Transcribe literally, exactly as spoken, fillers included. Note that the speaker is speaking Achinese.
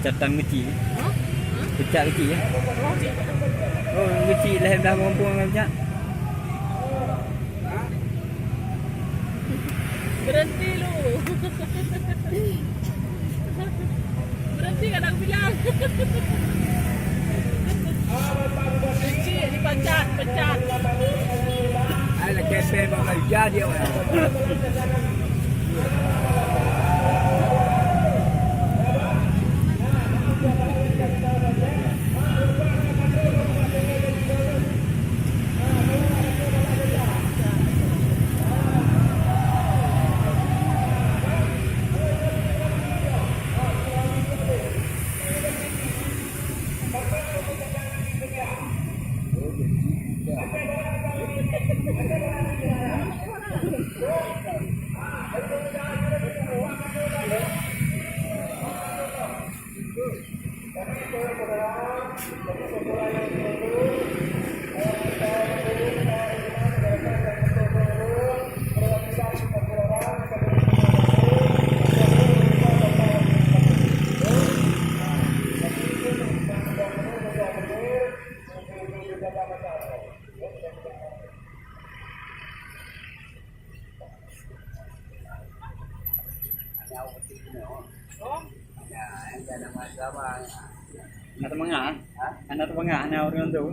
Datang kecil. Hah? Hah? Pecak kecil ya? Oh, kecil lah dah mampu pecak. Berhenti lu. Berhenti kadang bilang. Kecil dipecat, pecat. Ai lah kepeng bak Malaysia dia orang. Hana teumangat, eh? Hana teumangat, hana ureueng tu.